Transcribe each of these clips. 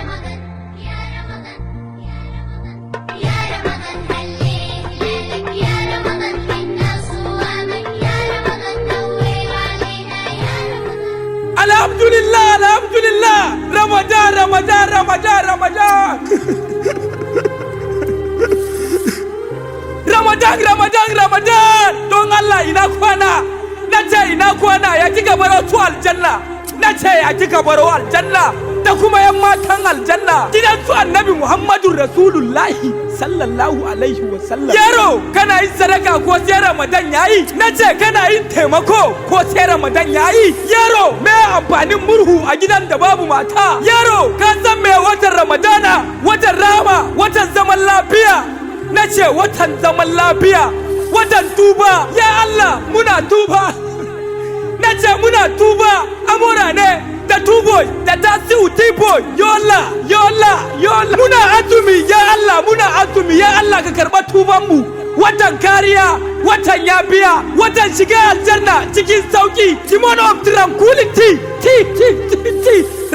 رمضان، يا رمضان، يا رمضان، يا رمضان، هلي هلالك يا رمضان، حنا صوامك يا رمضان، نور علينا يا رمضان. Alhamdulillah, alhamdulillah. Ramadan, Ramadan, Ramadan, Ramadan. Ramadan, Ramadan, Ramadan. Don Allah, ina kwana? Na ce ina kwana? Ya kika baro tu aljanna? Na ce ya kika baro aljanna da kuma yan matan aljanna, gidan su Annabi Muhammadu Rasulullahi sallallahu alaihi wasallam. Yaro, kana yin sadaka ko sai Ramadan yayi? Na ce kana yin taimako ko sai Ramadan yayi? Yaro, me amfanin murhu a gidan da babu mata? Yaro, ka san me watan Ramadana? Watan rama, watan zaman lafiya. Na ce watan zaman lafiya, watan tuba. Ya Allah, muna tuba. Na ce muna tuba. Amora ne da Tuboy da Tasiu T-Boy. Yola, yola, yola. Muna azumi, ya Allah, muna azumi. Ya Allah, ka karɓa tubanmu. Watan kariya, watan yafiya, watan shiga aljanna cikin sauki, the month of tranquility. T T T T.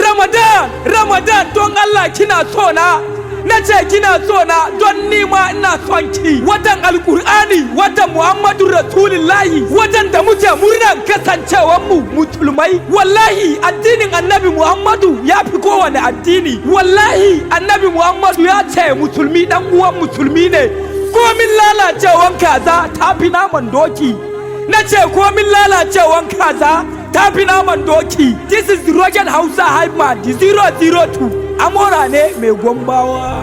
Ramadan, Ramadan. Don Allah, kina so na? Na ce kina so na? Don nima ina son ki. Watan Alkur'ani, watan Muhammadu Rasulullahi, watan da muke murnan kasancewan mu musulmai. Wallahi addinin Annabi Muhammadu ya fi kowane addini. Wallahi Annabi Muhammadu ya ce musulmi dan uwan musulmi ne. Komin lalacewan kaza ta fi naman doki. Na ce komin lalacewan kaza ta fi naman doki. This is the Rocket Hausa Hype Man, the 002. Amora ne mai Gombawa.